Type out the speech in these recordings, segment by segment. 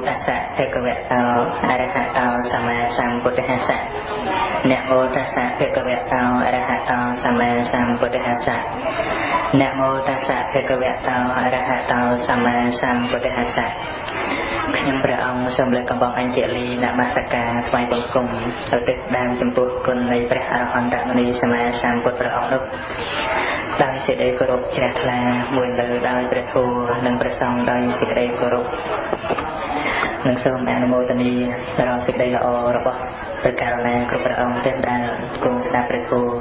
តស្សៈភគវៈតោអរហតោសម្មាសម្ពុទ្ធស្សៈនមោតស្សៈភគវៈតោអរហតោសម្មាសម្ពុទ្ធស្សៈនមោតស្សៈភគវៈតោអរហតោសម្មាសម្ពុទ្ធស្សៈខ្ញុំព្រះអង្គសូមលើកកំបងអញ្ជលីនមស្ការថ្វាយបង្គំឧទ្ទិសដើមចំពោះគុណនៃព្រះអរហន្តមុនីសម្មាសម្ពុទ្ធព្រះអង្គនោះដោយសេចក្តីគោរពជ្រះថ្លាមួយលើដោយព្រះធម៌និងព្រះសង្ឃដោយសេចក្តីគោរពនិងសូមអនុមោទនាដល់សេចក្តីល្អរបស់ព្រះករុណាគ្រប់ព្រះអង្គទាំងដែលគង់ស្ដាប់ព្រះធម៌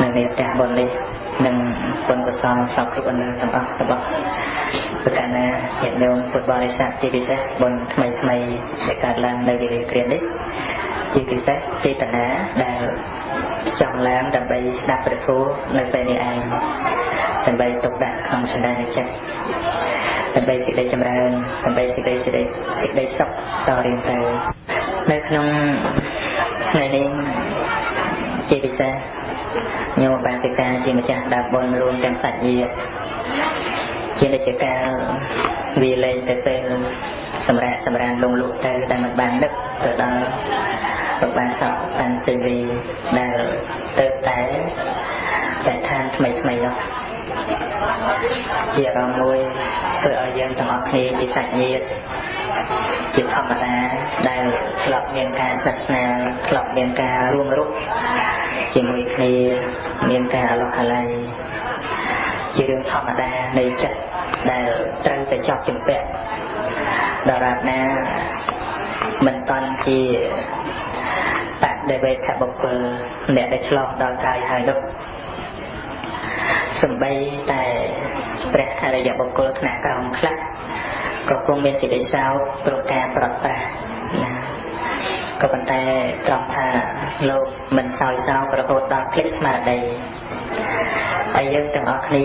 នៅនាផ្ទះបុណ្យនេះនិងបុណ្យកុសលសពគ្រប់អន្លើទាំងអស់របស់ព្រះករុណាញាតិញោមពុទ្ធបរិស័ទជាពិសេសបុណ្យថ្មីថ្មីដែលកើតឡើងនៅវេលាគ្រានេះជាពិសេសចេតនាដែលចង់ឡើងដើម្បីស្ដាប់ព្រះធម៌នៅពេលនេះឯងដើម្បីទុកដាក់ក្នុងសន្តានចិត្តដើម្បីសេចក្តីចម្រើនដើម្បីសេចក្តីសុខតរៀងទៅនៅក្នុងថ្ងៃនេះជាពិសេសញោមបាសិកាជាម្ចាស់ដើមបុណ្យរួមទាំងសាច់ញាតិជានិច្ចកាលវាលែងទៅពេលសម្រាប់សម្រានលងលក់ទៅដែលមិនបាននឹកទៅដល់ឧបាសកបានសេវីដែលទៅតែចែកឋានថ្មីថ្មីនោះជាអារម្មណ៍មួយធ្វើឲ្យយើងទាំងអស់គ្នាជាសាច់ញាតិជាធម្មតាដែលធ្លាប់មានការស្និទ្ធស្នាលធ្លាប់មានការរួមរុកជាមួយគ្នាមានការអាឡោះអាល័យជារឿងធម្មតានៃចិត្តដែលត្រូវតែជាប់ជំពាក់ដរាបណាមិនតាន់ជាបដិវេធបុគ្គលអ្នកដែលឆ្លងដល់កាយហើយនោះសំបីតែព្រះអរិយបុគ្គលថ្នាក់ក្រោមខ្លះក៏គង់មានសេចក្តីសោកព្រោះការប្រត់ប្រាស់ណាក៏ប៉ុន្តែត្រង់ថាលោកមិនសោយសោករហូតដល់ភ្លេចស្មារតីហើយយើងទាំងអស់គ្នា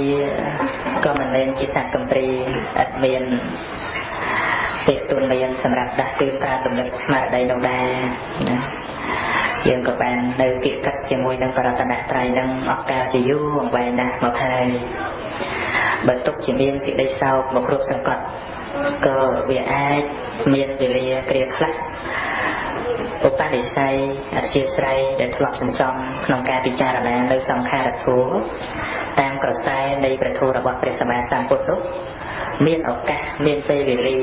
ក៏មិនមែនជាសត្វកំព្រាឥតមានពាក្យទូន្មានសម្រាប់ដាស់តឿនការរំលឹកស្មារតីនោះដែរណាយើងក៏បាននៅគៀកកាត់ជាមួយនឹងបរតនត្រ័យនឹងអស់កាលជាយូរអង្វែងណាស់មកហើយបើទុកជាមានសេចក្តីសោកមកគ្រប់សង្កត់ក៏វាអាចមានវេលាគ្រាខ្លះឧបនិស្ស័យអធិស្រ័យដែលធ្លាប់សន្សំក្នុងការពិចារណានៅសង្ខារធម៌តាមក្រសែនៃព្រះធម៌របស់ព្រះសម្មាសម្ពុទ្ធនោះមានឱកាសមានពេលវេលា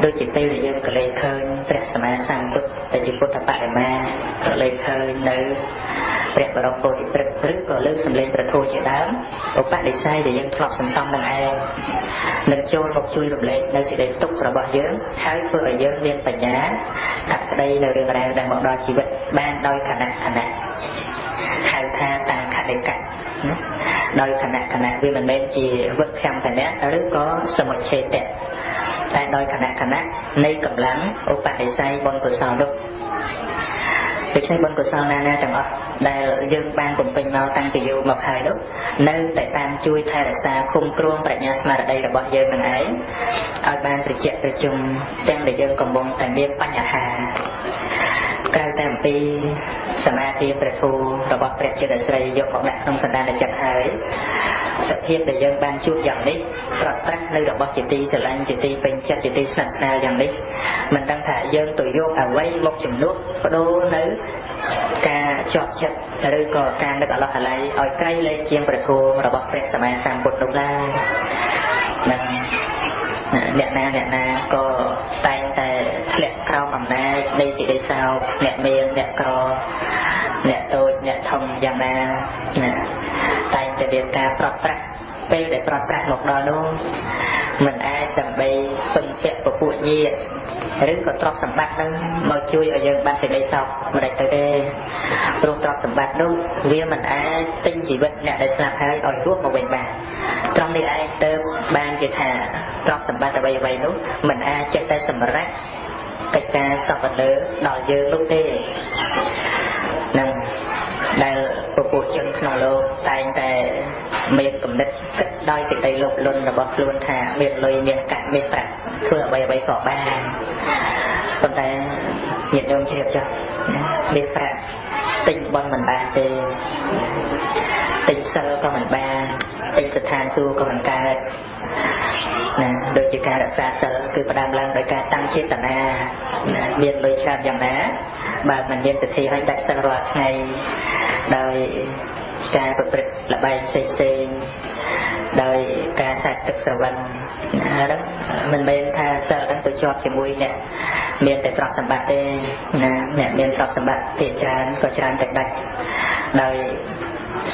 ដូចជាពេលដែលយើងក៏លេខឃើញព្រះសម្មាសម្ពុទ្ធដែលជាពុទ្ធបដិមាក៏លេខឃើញនៅព្រះបរមពោធិព្រឹក្សឬក៏លើកសម្លេងព្រះធម៌ជាដើមឧបនិស្ស័យដែលយើងធ្លាប់សន្សំនឹងឯងនឹងចូលមកជួយរំលែកនៅសេចក្តីទុក្ខរបស់យើងហើយធ្វើឲ្យយើងមានបញ្ញាកាត់ក្តីនៅរឿងរ៉ាវដែលមកដល់ជីវិតបានដោយខណៈខណៈហៅថាតាំងខតិកៈដោយខណៈខណៈវាមិនមែនជាវឹកខំភៈឬក៏សមុច្ឆេតៈតែដោយខណៈខណៈនៃកម្លាំងឧបនិស្ស័យបុណ្យកុសលនោះដូច្នេះបុណ្យកុសលណាណាទាំងអស់ដែលយើងបានបំពេញមកតាំងពីយូរមកហើយនោះនៅតែតាមជួយថែរក្សាឃុំគ្រងប្រាជ្ញាស្មារតីរបស់យើងនឹងឯងឲ្យបានត្រជាក់ត្រជុំទាំងដែលយើងកំពុងតែមានបញ្ហាក្រៅតែអំពីសមាធិព្រះធម៌របស់ព្រះជាស្រីយកមកដាក់ក្នុងសន្តានចិត្តហើយសភាពដែលយើងបានជួបយ៉ាងនេះប្រត់ប្រាស់នៅរបស់ជាទីស្រឡាញ់ជាទីពេញចិត្តជាទីស្និទ្ធស្នាលយ៉ាងនេះមិនដឹងថាយើងទៅយកអ្វីមកជំនួសបដូរនៅការជាប់ចិត្តឬក៏ការនឹកអាឡោះអាល័យឲ្យក្រៃលែងជាងព្រះធម៌របស់ព្រះសម្មាសម្ពុទ្ធនោះឡើយនឹងអ្នកណាអ្នកណាក៏តែងតែធ្លាក់ក្រោមអំណាចនៃសេចក្តីសោកអ្នកមានអ្នកក្រអ្នកតូចអ្នកធំយ៉ាងណាណាតែងតែមានការប្រត់ប្រាស់ពេលដែលប្រត់ប្រាស់មកដល់នោះមិនអាចដើម្បីពឹងពាក់ពពួកញាតិឬក៏ទ្រព្យសម្បត្តិនឹងមកជួយឲ្យយើងបានសេចក្តីសោកម្ដេចទៅទេព្រោះទ្រព្យសម្បត្តិនោះវាមិនអាចទិញជីវិតអ្នកដែលស្លាប់ហើយឲ្យរស់មកវិញបានត្រង់នេះឯងទៅបានជាថាទ្រព្យសម្បត្តិអ្វីៗនោះមិនអាចចេះតែសម្រេចកិច្ចការសពលើដល់យើងនោះទេនឹងដែលពពុះជនក្នុងលោកតែងតែមានគំនិតគិតដោយសេចក្តីលោភលន់របស់ខ្លួនថាមានលុយមានកាក់មានប្រាក់ធ្វើអ្វីអ្វីក៏បានប៉ុន្តែញាតិញោមជ្រាបចុះមានប្រាក់ទិញបុណ្យមិនបានទេទិញសិលក៏មិនបានទិញស្ថានសួគ៌ក៏មិនកើត ណាដូចជាការរក្សាសិលគឺផ្ដើមឡើងដោយការតាំងចេតនាណាមានលុយច្រើនយ៉ាងណាបើមិនមានសទ្ធាឲ្យដាច់សិលរាល់ថ្ងៃដោយការប្រព្រឹត្តល្បែងផ្សេងផ្សេងដោយការសាច់ទឹកស្រវឹងហ្នឹងមិនមែនថាសិលហ្នឹងទៅជាប់ជាមួយអ្នកមានតែទ្រព្យសម្បត្តិទេណាអ្នកមានទ្រព្យសម្បត្តិភាគច្រើនក៏ច្រើនតែដាច់ដោយ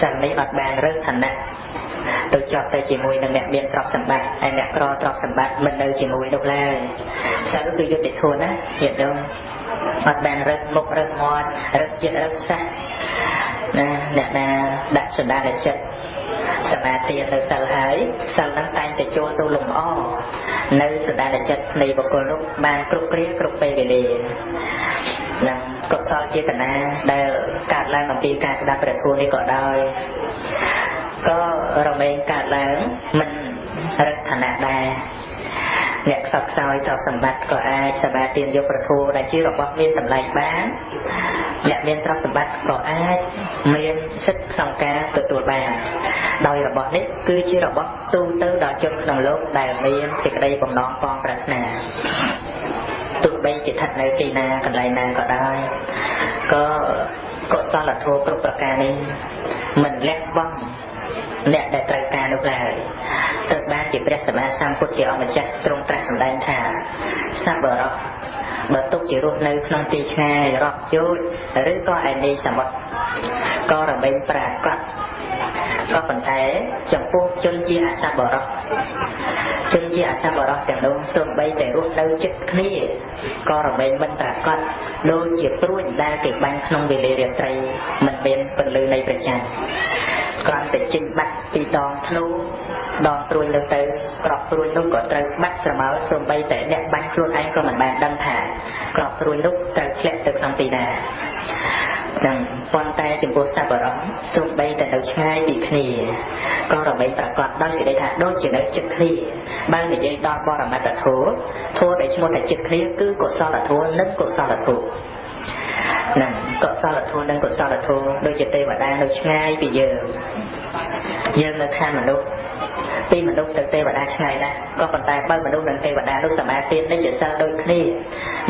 សិលនេះអត់បានរើសឋានៈទៅជាប់ទៅជាមួយនឹងអ្នកមានទ្រព្យសម្បត្តិហើយអ្នកក្រទ្រព្យសម្បត្តិមិននៅជាមួយនោះឡើយសិលគឺយុត្តិធម៌ណាញាតិញោមអត់បានរើសមុខរើសមាត់រើសជាតិរើសសាសណាអ្នកណាដាក់សន្តានចិត្តសមាធិនៅសិលហើយសិលហ្នឹងតែងតែចូលទៅលំអនៅសន្តានចិត្តនៃបុគ្គលនោះបានគ្រប់គ្រាគ្រប់ពេលវេលានិងកុសលចេតនាដែលកើតឡើងអំពីការស្ដាប់ព្រះធម៌នេះក៏ដោយក៏រមែងកើតឡើងមិនរឹកឋានៈដែរអ្នកខ្សត់ខ្សោយទ្រព្យសម្បត្តិក៏អាចសមាទានយកព្រះធម៌ដែលជារបស់មានតម្លៃបានអ្នកមានទ្រព្យសម្បត្តិក៏អាចមានសិទ្ធិក្នុងការទទួលបានដោយរបស់នេះគឺជារបស់ទូទៅដល់ជនក្នុងលោកដែលមានសេចក្តីបំណងប៉ងប្រាថ្នាទោះបីជាស្ថិតនៅទីណាកន្លែងណាក៏ដោយក៏កុសលធម៌គ្រប់ប្រការនេះមិនលះបង់អ្នកដែលត្រូវការនោះឡើយទើបបានជាព្រះសម្មាសម្ពុទ្ធជាអង្គម្ចាស់ទ្រង់ត្រាស់សម្ដែងថាសប្បុរសបើទុកជារស់នៅក្នុងទីឆ្ងាយរាប់យោជន៍ឬក៏ឯនីសមុទ្រក៏រមែងប្រាកដក៏ប៉ុន្តែចំពោះជនជាអសប្បុរសជនជាអសប្បុរសទាំងនោះសូម្បីតែរស់នៅជិតគ្នាក៏រមែងមិនប្រាកដដូចជាព្រួញដែលគេបាញ់ក្នុងវេលារាត្រីមិនមានពន្លឺនៃព្រះច័ន្ទគ្រាន់តែចេញបាត់ពីដងធ្នូដងព្រួញនោះទៅក្របព្រួញនោះក៏ត្រូវបាត់ស្រមោលសូម្បីតែអ្នកបាញ់ខ្លួនឯងក៏មិនបានដឹងថាក្របព្រួញនោះត្រូវធ្លាក់ទៅក្នុងទីណានឹងប៉ុន្តែចំពោះសប្បុរសសូម្បីតែនៅឆ្ងាយពីគ្នាក៏រមែងប្រកបដោយសេចក្តីថាដូចជានៅជិតគ្នាបើនិយាយដល់បរមត្តធម៌ធម៌ដែលឈ្មោះថាជិតគ្នាគឺកុសលធម៌និងកុសលធម៌នឹងកុសលធម៌និងកុសលធម៌ដូចជាទេវតានៅឆ្ងាយពីយើងយើងនៅខាងមនុស្សពីមនុស្សទៅទេវតាឆ្ងាយណាស់ក៏ប៉ុន្តែបើមនុស្សនិងទេវតានោះសមាធិនេះជាសិលដូចគ្នា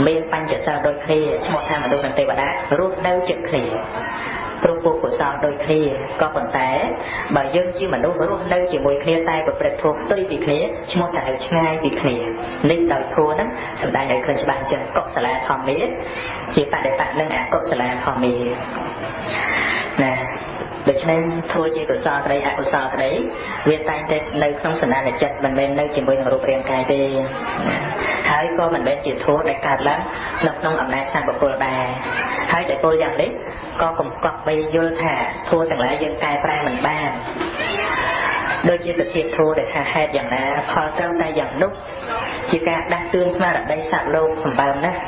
មានបញ្ចសិលដូចគ្នាឈ្មោះថាមនុស្សនិងទេវតារស់នៅជិតគ្នាព្រោះពួកកុសលដូចគ្នាក៏ប៉ុន្តែបើយើងជាមនុស្សរស់នៅជាមួយគ្នាតែប្រព្រឹត្តធម៌ផ្ទុយពីគ្នាឈ្មោះថានៅឆ្ងាយពីគ្នានេះដោយធម៌ហ្នឹងសម្ដែងឲ្យឃើញច្បាស់អញ្ចឹងកុសលាធម្មាជាបដិបត្តិនិងអកុសលាធម្មាណាដូច្នេះធម៌ជាកុសលក្តីអកុសលក្តីវាតែងតែនៅក្នុងសន្តានចិត្តមិនមែននៅជាមួយនឹងរូបរាងកាយទេហើយក៏មិនមែនជាធម៌ដែលកើតឡើងនៅក្នុងអំណាចសត្វបុគ្គលដែរហើយដែលពលយ៉ាងនេះក៏កំកប់បីយល់ថាធម៌ទាំងឡាយយើងកែប្រែមិនបានដូចជាសភាពធម៌ដែលថាហេតុយ៉ាងណាផលត្រូវតែយ៉ាងនោះជាការដាស់តឿនស្មារតីសត្វលោកសម្បើមណាស់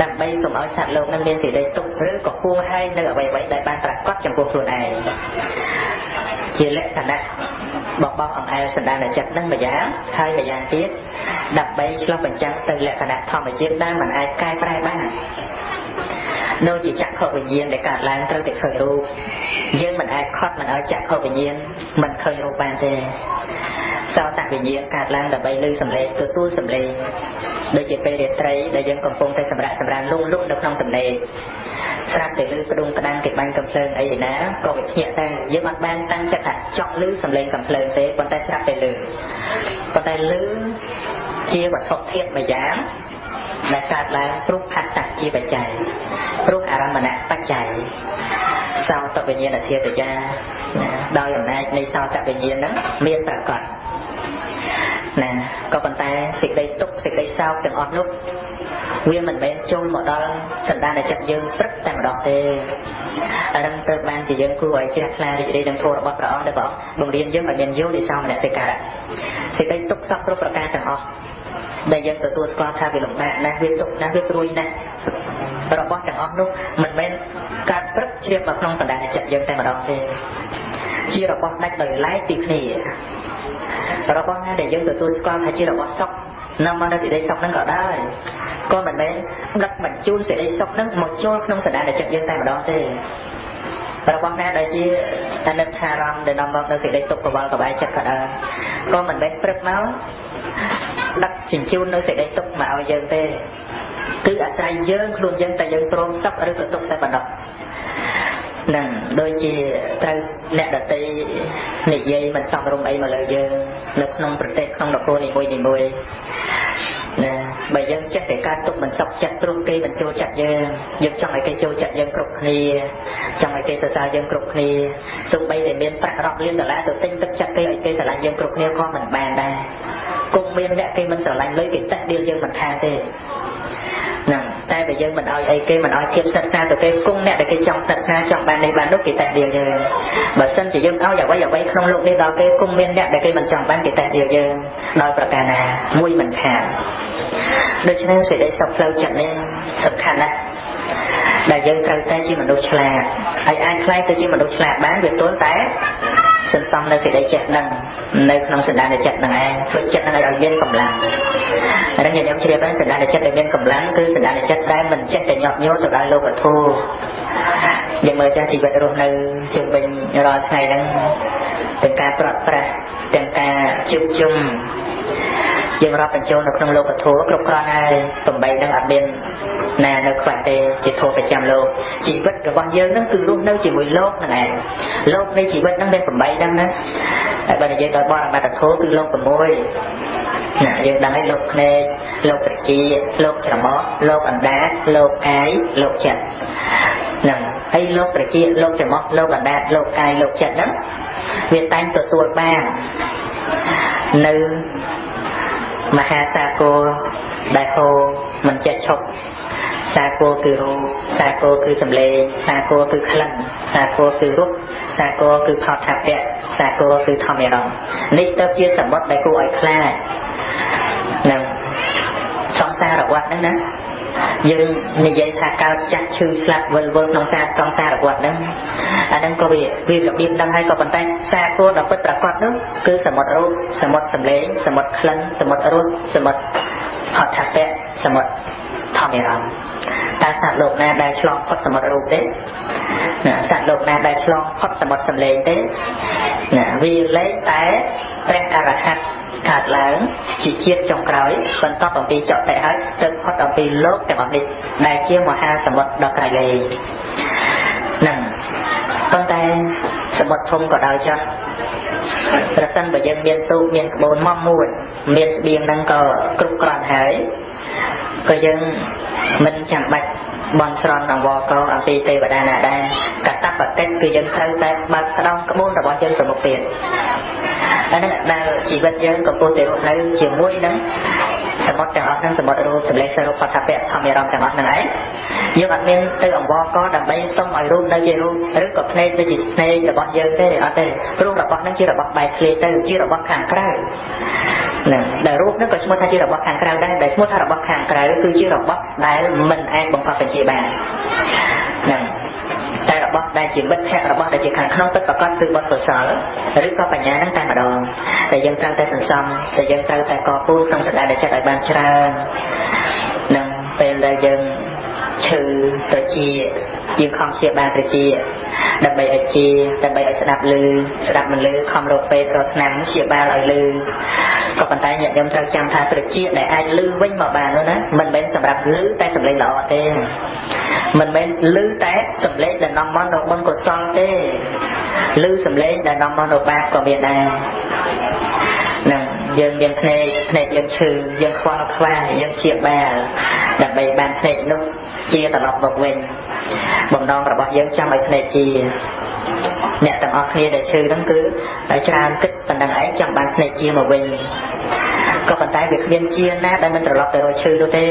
ដើម្បីកុំឲ្យសត្វលោកនឹងមានសេចក្តីទុក្ខឬក៏ហួងហែងនៅអ្វីៗដែលបានប្រកបចំពោះខ្លួនឯងជាលក្ខណៈបបោះអង្អែលសន្តានចិត្តនឹងម្យ៉ាងហើយម្យ៉ាងទៀតដើម្បីឆ្លុះបញ្ចាំងទៅលក្ខណៈធម្មជាតិដែលមិនអាចកែប្រែបានដូចជាចក្ខុវិញ្ញាណដែលកើតឡើងត្រូវតែឃើញរូបយើងមិនអាចខត់មិនឲ្យចក្ខុវិញ្ញាណមិនឃើញរូបបានទេសោតវិញ្ញាណកើតឡើងដើម្បីឮសំឡេងទទួលសំឡេងដូចជាពេលរាត្រីដែលយើងកំពុងតែសម្រាកសម្រានលុងលុកនៅក្នុងទំនេរស្រាប់តែឮក្ដុងក្ដាំងគេបាញ់កំភ្លើងអីឯណាក៏វាភ្ញាក់ដែរយើងអត់បានតាំងចិត្តថាចង់ឮសំឡេងកំភ្លើងទេប៉ុន្តែស្រាប់តែឮប៉ុន្តែឮជាវត្ថុធាតុមួយយ៉ាងដែលកើតឡើងព្រោះភាសាជាបច្ច័យព្រោះអារម្មណៈបច្ច័យសោតវិញ្ញាណធាតុយាដោយអំណាចនៃសោតវិញ្ញាណហ្នឹងមានប្រកបណាក៏ប៉ុន្តែសេចក្តីទុក្ខសេចក្តីសោកទាំងអស់នោះវាមិនមែនចូលមកដល់សន្តានចិត្តយើងព្រឹកតែម្ដងទេរឹងទៅបានជាយើងគួរឲ្យជ្រះថ្លារីករាយនឹងធម៌របស់ព្រះអង្គដែលព្រះអង្គបង្រៀនយើងឲ្យមានយោនិសោមនសិការៈសេចក្តីទុក្ខសោកគ្រប់ប្រការទាំងអស់ដែលយើងទទួលស្គាល់ថាវាលំបាកណាស់វាទុក្ខណាស់វាព្រួយណាស់របស់ទាំងអស់នោះមិនមែនកើតព្រឹកជ្រាបមកក្នុងសន្តានចិត្តយើងតែម្ដងទេជារបស់ដាច់ដោយឡែកពីគ្នារបស់ណាដែលយើងទទួលស្គាល់ថាជារបស់សុខនាំមកនូវសេចក្តីសុខហ្នឹងក៏ដែរក៏មិនមែនដឹកបញ្ជូនសេចក្តីសុខហ្នឹងមកចូលក្នុងសន្តានចិត្តយើងតែម្ដងទេ របស់ណាដែលជាអនិច្ចារម្មណ៍ដែលនាំមកនៅសេចក្តីទុក្ខប្រវល់កបាយចិត្តក៏ដោយក៏មិនមែនព្រឹកមកដឹកជញ្ជូននៅសេចក្តីទុក្ខមកឲ្យយើងទេគឺអាស្រ័យយើងខ្លួនយើងតែយើងព្រមសុខឬក៏ទុក្ខតែប៉ុណ្ណោះនឹងដូចជាត្រូវអ្នកដទៃនិយាយមិនសមរម្យអីមកលើយើងនៅក្នុងប្រទេសក្នុងនគរនីមួយៗណាបើយើងចេះតែការទុកមិនសុខចិត្តព្រោះគេមិនចូលចិត្តយើងយើងចង់ឲ្យគេចូលចិត្តយើងគ្រប់គ្នាចង់ឲ្យគេសរសើរយើងគ្រប់គ្នាសូម្បីតែមានប្រាក់រាប់លានដុល្លារទៅទិញទឹកចិត្តគេឲ្យគេស្រឡាញ់យើងគ្រប់គ្នាក៏មិនបានដែរគង់មានអ្នកគេមិនស្រឡាញ់លុយគេតេះដៀលយើងមិនខានទេហ្នឹងតែបើយើងមិនឲ្យអីគេមិនឲ្យភាពស្និទ្ធស្នាលទៅគេគង់អ្នកដែលគេចង់ស្និទ្ធស្នាលចង់បាននេះបាននោះគេតេះដៀលយើងបើសិនជាយើងឲ្យអ្វីៗក្នុងលោកនេះដល់គេគង់មានអ្នកដែលគេមិនចង់បានគេតេះដៀលយើងដោយប្រការណាមួយមិនខានដូច្នេះសេចក្តីសុខផ្លូវចិត្តនេះសំខាន់ណាស់ដែលយើងត្រូវតែជាមនុស្សឆ្លាតហើយអាចក្លាយទៅជាមនុស្សឆ្លាតបានវាទល់តែសន្សំនៅសេចក្តីចេះដឹងនៅក្នុងសន្តានចិត្តហ្នឹងឯងធ្វើចិត្តហ្នឹងឲ្យមានកម្លាំងហើយញាតិញោមជ្រាបហើយសន្តានចិត្តដែលមានកម្លាំងគឺសន្តានចិត្តដែលមិនចេះតែញាប់ញ័រទៅដល់លោកធម៌យើងមើលចាស់ជីវិតរស់នៅជុំវិញរាល់ថ្ងៃហ្នឹងទាំងការប្រត់ប្រាស់ទាំងការជួបជុំយើងរាប់បញ្ចូលនៅក្នុងលោកធម៌គ្រប់គ្រាន់ហើយ8ហ្នឹងអត់មានណានៅខ្វះទេជាធម៌ប្រចាំលោកជីវិតរបស់យើងហ្នឹងគឺរស់នៅជាមួយលោកហ្នឹងឯងលោកនៃជីវិតហ្នឹងមាន8ហ្នឹងណាហើយបើនិយាយដោយបរមត្តធម៌គឺលោក6ណាយើងដឹងហើយលោកភ្នែកលោកត្រចៀកលោកច្រមុះលោកអណ្ដាតលោកកាយលោកចិត្តហ្នឹងហើយលោកត្រចៀកលោកច្រមុះលោកអណ្ដាតលោកកាយលោកចិត្តហ្នឹងវាតែងទទួលបាននៅមហាសាគរដែលហូរមិនចេះឈប់សាគរគឺរូបសាគរគឺសម្លេងសាគរគឺក្លិនសាគរគឺរូបសាគរគឺផោដ្ឋពៈសាគរគឺធម្មរម្យនេះទៅជាសម្បត្តិដែលគួរឲ្យខ្លាចនឹងសង្សារវដ្តហ្នឹងណាយើងនិយាយថាកើតចាស់ឈឺស្លាប់វិលវល់ក្នុងសារសង្សារវដ្តហ្នឹងអាហ្នឹងក៏វារបៀបហ្នឹងហើយក៏ប៉ុន្តែសាគរដ៏ពិតប្រាកដនោះគឺសមុទ្ររូបសមុទ្រសម្លេងសមុទ្រក្លិនសមុទ្ររសសមុទ្រផោដ្ឋពៈសមុទ្រធម្មរម្យតើសត្វលោកណាដែលឆ្លងផុតសមុទ្ររូបទេណាសត្វលោកណាដែលឆ្លងផុតសមុទ្រសម្លេងទេណាវាលែងតែព្រះអរហន្តកើតឡើងជាជាតិចុងក្រោយបន្ទាប់អំពីចតិហើយទៅផុតអំពីលោកទាំងអស់នេះដែលជាមហាសមុទ្រដ៏ក្រៃលែងហ្នឹងប៉ុន្តែសមុទ្រធំក៏ដោយចុះប្រសិនបើយើងមានទូកមានក្បូនមកមួយមានស្បៀងហ្នឹងក៏គ្រប់គ្រាន់ហើយក៏យើងមិនចាំបាច់បន់ស្រន់អង្វរកអំពីទេវតាណាដែរកតបកិច្ចគឺយើងត្រូវតែបើកក្តោងក្បួនរបស់យើងទៅមុខទៀតអានេះដែលជីវិតយើងកំពុងតែរស់នៅជាមួយនឹងសមុទ្រទាំងអស់ហ្នឹងសមុទ្ររូបសម្លេងសរុបផតពៈធម្មរម្យទាំងអស់ហ្នឹងឯងយើងអត់មានទៅអង្វរកដើម្បីសុំឲ្យរូបនៅជារូបឬក៏ភ្នែកទៅជាភ្នែករបស់យើងទេអត់ទេព្រោះរបស់ហ្នឹងជារបស់បែកធ្លាយទៅជារបស់ខាងក្រៅហ្នឹងដែលរូបហ្នឹងក៏ឈ្មោះថាជារបស់ខាងក្រៅដែរដែលឈ្មោះថារបស់ខាងក្រៅគឺជារបស់ដែលមិនអាចបង្កប់បញ្ជាបានហ្នឹងតែរបស់ដែលជាមិត្តភក្តិរបស់ដែលជាខាងក្នុងពិតប្រាកដគឺបុណ្យកុសលឬក៏បញ្ញាហ្នឹងតែម្ដងតែយើងត្រូវតែសន្សំតែយើងត្រូវតែកពូលក្នុងសន្តានចិត្តឲ្យបានច្រើននឹងពេលដែលយើងឈឺត្រចៀកយើងខំព្យាបាលត្រចៀកដើម្បីឲ្យជាដើម្បីឲ្យស្ដាប់ឮស្ដាប់មិនឮខំរកពេទ្យរកថ្នាំព្យាបាលឲ្យឮក៏ប៉ុន្តែញាតិញោមត្រូវចាំថាត្រចៀកដែលអាចឮវិញមកបាននោះណាមិនមែនសម្រាប់ឮតែសម្លេងល្អទេមិនមែនឮតែសម្លេងដែលនាំមកនូវបុណ្យកុសលទេឮសម្លេងដែលនាំមកនូវបាបក៏មានដែរនឹងយើងមានភ្នែកភ្នែកយើងឈឺយើងខ្វល់ខ្វាយយើងព្យាបាលដើម្បីបានភ្នែកនោះជាត្រឡប់មកវិញបំណងរបស់យើងចង់ឲ្យភ្នែកជាអ្នកទាំងអស់គ្នាដែលឈឺហ្នឹងគឺច្រើនគិតប៉ុណ្ណឹងឯងចង់បានភ្នែកជាមកវិញក៏ប៉ុន្តែវាគ្មានជាណាដែលមិនត្រឡប់ទៅរកឈឺនោះទេ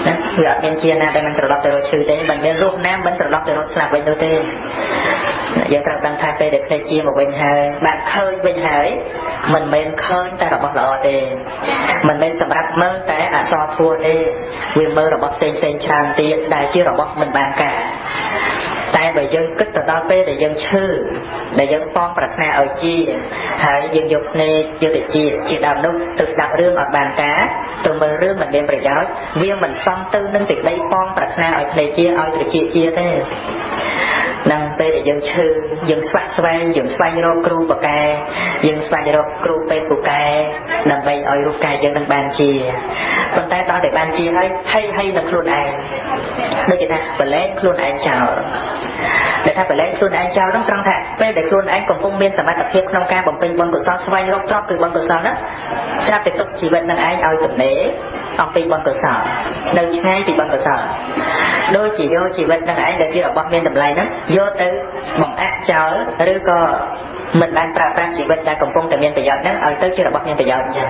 ណាវាអត់មានជាណាដែលមិនត្រឡប់ទៅរកឈឺទេមិនមានរស់ណាមិនត្រឡប់ទៅរកស្លាប់វិញនោះទេយើងត្រូវដឹងថាពេលដែលភ្នែកជាមកវិញហើយបានឃើញវិញហើយមិនមែនឃើញតែរបស់ល្អទេមិនមែនសម្រាប់មើលតែអក្សរធัวទេវាមើលរបស់ផ្សេងផ្សេងច្រើនទៀតដែលជារបស់មិនបានការតែបើយើងគិតទៅដល់ពេលដែលយើងឈឺដែលយើងប៉ងប្រាថ្នាឲ្យជាហើយយើងយកភ្នែកយកទៅជាដើមនោះទៅស្ដាប់រឿងអត់បានការទៅមើលរឿងមិនមានប្រយោជន៍វាមិនសមទៅនឹងសេចក្តីប៉ងប្រាថ្នាឲ្យភ្នែកជាឲ្យត្រចៀកជាទេនឹង ពេលដែលយើងឈឺយើងស្វាក់ស្វែងយើងស្វែងរកគ្រូបកែយើងស្វែងរកគ្រូពេទ្យពូកែដើម្បីឲ្យរូបកាយយើងនឹងបានជាប៉ុន្តែដល់តែបានជាហើយហីហីនឹងខ្លួនឯងដូចគេថាប្រឡែងខ្លួនឯងចោលដែលថាប្រឡែងខ្លួនឯងចោលនោះត្រង់ថាពេលដែលខ្លួនឯងកំពុងមានសមត្ថភាពក្នុងការបំពេញបុណ្យកុសលស្វែងរកទ្រព្យគឺបុណ្យកុសលហ្នឹងស្រាប់តែទុកជីវិតនឹងឯងឲ្យទំនេរអំពីបុណ្យកុសលនៅឆ្ងាយពីបុណ្យកុសលដូចជាយកជីវិតនឹងឯងដែលជារបស់មានតម្លៃហ្នឹងយកទៅបង្អាក់ចោលឬក៏មិនបានប្រើប្រាស់ជីវិតដែលកំពុងតែមានប្រយោជន៍ហ្នឹងឲ្យទៅជារបស់មានប្រយោជន៍អញ្ចឹង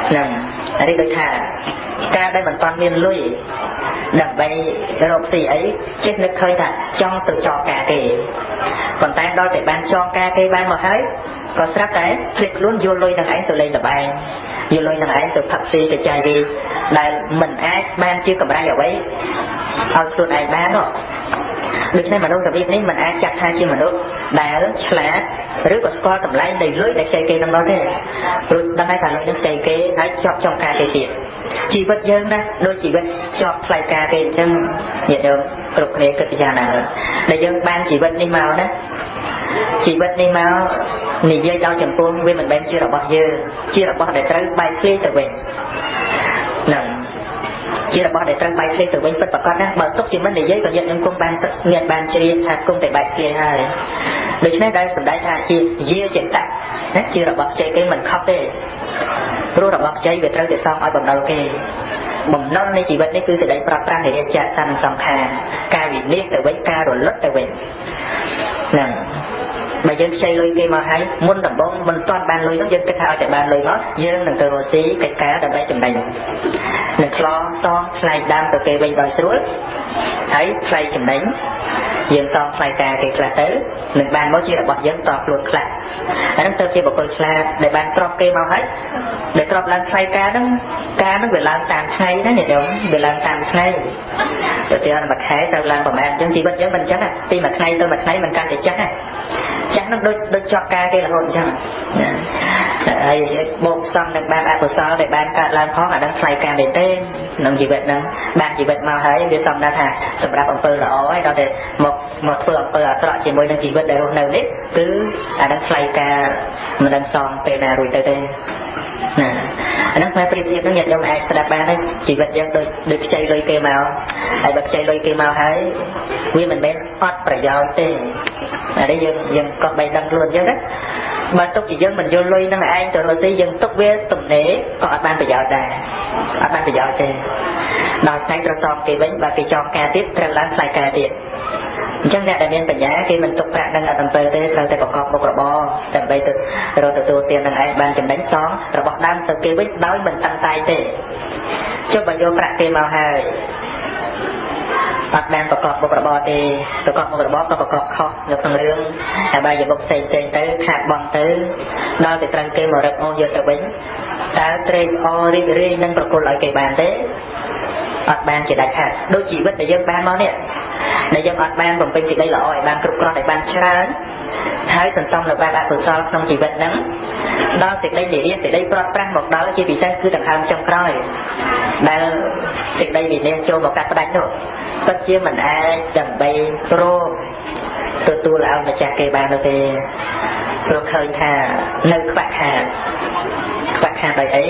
ហ្នឹងនេះដូចថាការដែលមិនទាន់មានលុយដើម្បីរកស៊ីអីចេះនឹកឃើញថាចង់ទៅចងការគេប៉ុន្តែដល់តែបានចងការគេបានមកហើយក៏ស្រាប់តែភ្លេចខ្លួនយកលុយនឹងឯងទៅលេងល្បែងយកលុយនឹងឯងទៅផឹកស៊ីទៅចាយវាដែលមិនអាចបានជាកម្រៃអ្វីឲ្យខ្លួនឯងបាននោះដូច្នេះមនុស្សរបៀបនេះមិនអាចចាត់ថាជាមនុស្សដែលឆ្លាតឬក៏ស្គាល់តម្លៃនៃលុយដែលខ្ចីគេនឹងនោះទេព្រោះដឹងហើយថាលុយនឹងខ្ចីគេហើយជាប់ចងការគេទៀតជីវិតយើងណាដូចជីវិតជាប់ថ្លៃការគេអញ្ចឹងញាតិញោមគ្រប់គ្នាគិតពិចារណាដែលយើងបានជីវិតនេះមកណាជីវិតនេះមកនិយាយដល់ចំពោះវាមិនមែនជារបស់យើងជារបស់ដែលត្រូវបែកធ្លាយទៅវិញហ្នឹងជារបស់ដែលត្រូវបែកធ្លាយទៅវិញពិតប្រាកដណាបើទុកជាមិននិយាយក៏ញាតិញោមគង់បានមានបានជ្រាបថាគង់តែបែកធ្លាយហើយដូច្នេះដែលសម្ដែងថាជាយាចតៈណាជារបស់ខ្ចីគេមិនខុសទេព្រោះរបស់ខ្ចីវាត្រូវតែសងឲ្យបំណុលគេបំណុលនៃជីវិតនេះគឺសេចក្តីប្រត់ប្រាស់នៃរាជសន្នសង្ខារការវិនិច្ឆ័យទៅវិញការរលត់ទៅវិញហ្នឹងបើយើងខ្ចីលុយគេមកហើយមុនដំបូងមិនទាន់បានលុយនោះយើងគិតថាឲ្យតែបានលុយមកយើងនឹងទៅរកស៊ីកិច្ចការដើម្បីចំណេញនឹងឆ្លងសងថ្លៃដើមទៅគេវិញដោយស្រួលហើយថ្លៃចំណេញយើងសងថ្លៃការគេខ្លះទៅនឹងបានមកជារបស់យើងតខ្លួនខ្លះអាហ្នឹងទៅជាបុគ្គលឆ្លាតដែលបានទ្រព្យគេមកហើយដែលទ្រព្យឡើងថ្លៃការហ្នឹងការហ្នឹងវាឡើងតាមថ្ងៃណាញាតិញោមវាឡើងតាមថ្ងៃទៅទៀតមួយខែត្រូវឡើងប្រហែលអញ្ចឹងជីវិតយើងមិនអញ្ចឹងពីមួយថ្ងៃទៅមួយថ្ងៃមិនកាន់តែចាស់ណាចាស់ហ្នឹងដូចជាប់ការគេរហូតអញ្ចឹងណាហើយបូកផ្សំនឹងបានអកុសលដែលបានកើតឡើងផងអាហ្នឹងថ្លៃការមែនទេក្នុងជីវិតហ្នឹងបានជីវិតមកហើយវាសំដៅថាសម្រាប់អំពើល្អហើយដល់តែមកធ្វើអំពើអាក្រក់ជាមួយនឹងជីវិតដែលរស់នៅនេះគឺអាហ្នឹងថ្លៃការមិនដឹងសងពេលណារួចទៅទេណាអាហ្នឹងមកប្រៀបធៀបហ្នឹងញាតិញោមអាចស្ដាប់បានទេជីវិតយើងដូចខ្ចីលុយគេមកហើយបើខ្ចីលុយគេមកហើយវាមិនមែនអត់ប្រយោជន៍ទេអានេះយើងក៏បីដឹងខ្លួនអញ្ចឹងណាបើទុកជាយើងមិនយកលុយនឹងឯងទៅរកស៊ីយើងទុកវាទំនេរក៏អត់បានប្រយោជន៍ដែរអត់បានប្រយោជន៍ទេដល់ថ្ងៃត្រូវសងគេវិញបើគេចងការទៀតត្រូវឡើងថ្លៃការទៀតអញ្ចឹងអ្នកដែលមានបញ្ញាគេមិនទុកប្រាក់នឹងអត់អំពើទេត្រូវតែប្រកបមុខរបរដើម្បីទៅរកទទួលទាននឹងឯងបានចំណេញសងរបស់ដើមទៅគេវិញដោយមិនតឹងតែងទេចុះបើយកប្រាក់គេមកហើយអត់បានប្រកបមុខរបរទេប្រកបមុខរបរក៏ប្រកបខុសនៅក្នុងរឿងអបាយមុខផ្សេងផ្សេងទៅខាតបង់ទៅដល់តែត្រូវគេមករឹបអូសយកទៅវិញតើត្រេកអររីករាយនឹងប្រគល់ឲ្យគេបានទេអត់បានជាដាច់ខាតដូចជីវិតដែលយើងបានមកនេះដែលយើងអត់បានបំពេញសេចក្តីល្អឲ្យបានគ្រប់គ្រាន់ឲ្យបានច្រើនហើយសន្សំនៅបានអកុសលក្នុងជីវិតហ្នឹងដល់សេចក្តីនិរាសសេចក្តីប្រត់ប្រាស់មកដល់ជាពិសេសគឺដង្ហើមចុងក្រោយដែលសេចក្តីវិនាសចូលមកកាត់ផ្ដាច់នោះពិតជាមិនអាចដើម្បីព្រមទទួលឲ្យម្ចាស់គេបាននោះទេព្រោះឃើញថានៅខ្វះខាតខ្វះខាតដោយអី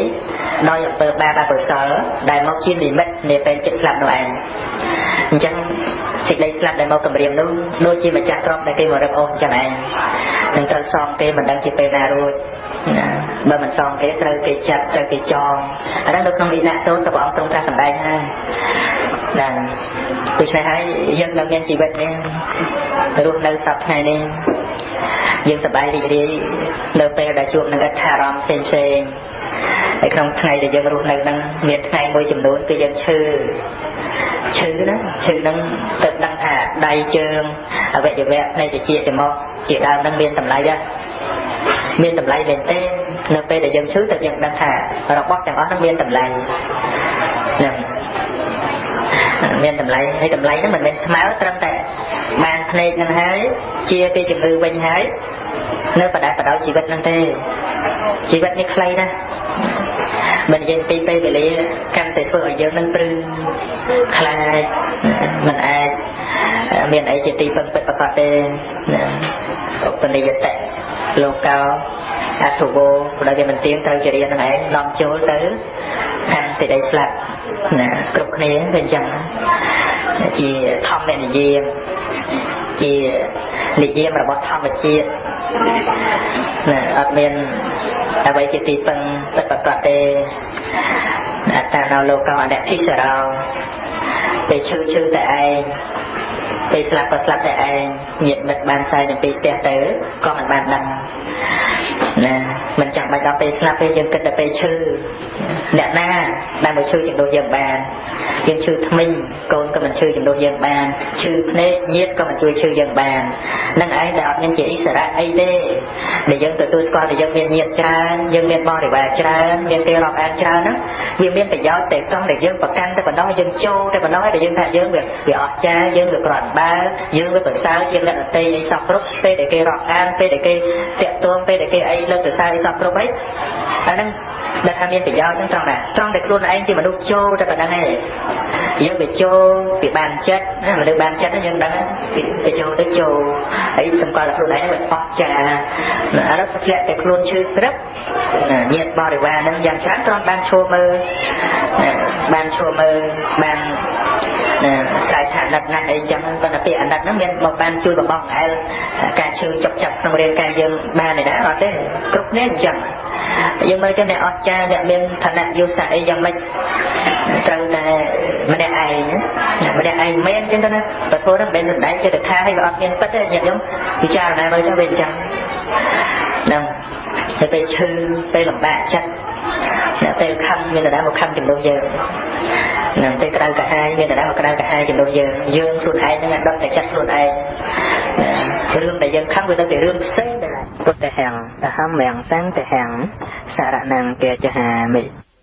ដោយអំពើបាបអកុសលដែលមកជានិមិត្តនាពេលចិត្តស្លាប់នោះឯងអញ្ចឹងសេចក្តីស្លាប់ដែលមកគំរាមនោះដូចជាម្ចាស់ទ្រព្យដែលគេមករឹបអូសអញ្ចឹងឯងនឹងត្រូវសងគេមិនដឹងជាពេលណារួចណាបើមិនសងគេត្រូវគេចាប់ត្រូវគេចងអានោះនៅក្នុងវិន័យសូត្រព្រះអង្គទ្រង់ត្រាស់សម្ដែងហើយណាដូច្នេះហើយយើងនៅមានជីវិតនេះរស់នៅសប្តាហ៍ថ្ងៃនេះយើងសប្បាយរីករាយនៅពេលដែលជួបនឹងអត្ថារម្មណ៍ផ្សេងផ្សេងហើយក្នុងថ្ងៃដែលយើងរស់នៅហ្នឹងមានថ្ងៃមួយចំនួនគឺយើងឈឺឈឺណាឈឺហ្នឹងទៅដឹងថាដៃជើងអវយវៈនៃត្រចៀកច្រមុះជាដើមហ្នឹងមានតម្លៃហ៎មានតម្លៃមែនទេនៅពេលដែលយើងឈឺទៅយើងដឹងថារបស់ទាំងអស់ហ្នឹងមានតម្លៃហ្នឹងមានតម្លៃហើយតម្លៃហ្នឹងមិនមែនស្មើត្រឹមតែបានភ្នែកហ្នឹងហើយជាពីជំងឺវិញហើយនៅបដាបដោយជីវិតហ្នឹងទេជីវិតនេះខ្លីណាស់ មិននិយាយពីពេលវេលាកាន់តែធ្វើឲ្យយើងនឹងព្រឺខ្លាចមិនអាចមានអីជាទីពឹងពិតប្រាកដទេណាឧបនិយតិលោកោអធុវោដែលវាមិនទៀងត្រូវជារៀននឹងឯងនាំចូលទៅខាងសេចក្តីស្លាប់ណាគ្រប់គ្នាវាអញ្ចឹងជាធម្មនិយមជានិយមរបស់ធម្មជាតិណាអត់មានអ្វីជាទីពឹងពិតប្រាកដទេអត្តានោលោកោអនភិសរោពេលឈឺឈឺតែឯងពេលស្លាប់ក៏ស្លាប់តែឯងញាតិមិត្តបានផ្សាយនឹងពីផ្ទះទៅក៏មិនបានដឹងណាមិនចាំបាច់ដល់ពេលស្លាប់ទេយើងគិតតែពេលឈឺអ្នកណាដែលមកឈឺជំនួសយើងបានយើងឈឺថ្មិញកូនក៏មិនឈឺជំនួសយើងបានឈឺភ្នែកញាតិក៏មិនជួយឈឺយើងបាននឹងឯងដែលអត់មានជាអិសរៈអីទេដែលយើងទទួលស្គាល់ថាយើងមានញាតិច្រើនយើងមានបរិវារច្រើនមានគេរាប់អានច្រើនហ្នឹងវាមានប្រយោជន៍តែត្រង់ដែលយើងប្រកាន់តែប៉ុណ្ណោះយើងចូលតែប៉ុណ្ណោះដែលយើងថាយើងវាអស្ចារ្យយើងវាក្រាន់បើយើងវាប្រសើរជាងអ្នកដទៃអីសោះគ្រប់ពេលដែលគេរាប់អានពេលដែលគេតាក់ទងពេលដែលគេអីលើកសរសើរអីសោះគ្រប់អីអាហ្នឹងដែលថាមានប្រយោជន៍ហ្នឹងត្រង់ណាត្រង់តែខ្លួនឯងជាមនុស្សចូលតែប៉ុណ្្នឹងឯងយើងវាចូលវាបានចិត្តណាមនុស្សបានចិត្តយើងដឹងវាចូលទៅចូលហើយសម្គាល់តែខ្លួនឯងវាអស្ចារ្យអារម្មណ៍ធ្លាក់តែខ្លួនឈឺក្រឹបញាតិបរិវារហ្នឹងយ៉ាងច្រើនត្រង់បានឈួរមើលបានឈួរមើលបានស្រែកថាអាណិតណាស់អីចឹងប៉ុន្តែពាក្យអាណិតហ្នឹងមានមកបានជួយបំបង់អែលការឈឺចុកចាប់ក្នុងរាងកាយយើងបានទេណាអត់ទេគ្រប់គ្នាអញ្ចឹងយើងមើលទៅអ្នកអស្ចារ្យអ្នកមានឋានៈយុស័កអីយ៉ាងម៉េចត្រូវតែម្នាក់ឯងម្នាក់ឯងមែនចឹងទៅណាបើធ្វើហ្នឹងមិនមែនសម្ដែងចេតថាហើយវាអត់មានពិតទេញាតិញោមពិចារណាមើលទៅវាអញ្ចឹងហ្នឹងហើយពេលឈឺពេលលំបាកចិត្តអ្នកពេលខំមានតែមកខំជំនួសយើងនឹងពេលក្តៅក្រហាយមានតែមកក្តៅក្រហាយជំនួសយើងយើងខ្លួនឯងហ្នឹងដឹងតែចិត្តខ្លួនឯងរឿងដែលយើងខំវាទៅជារឿងផ្សេងដែរពុទ្ធហੰអហំមំសង្ឃហੰសរណង្គាចហាមិ។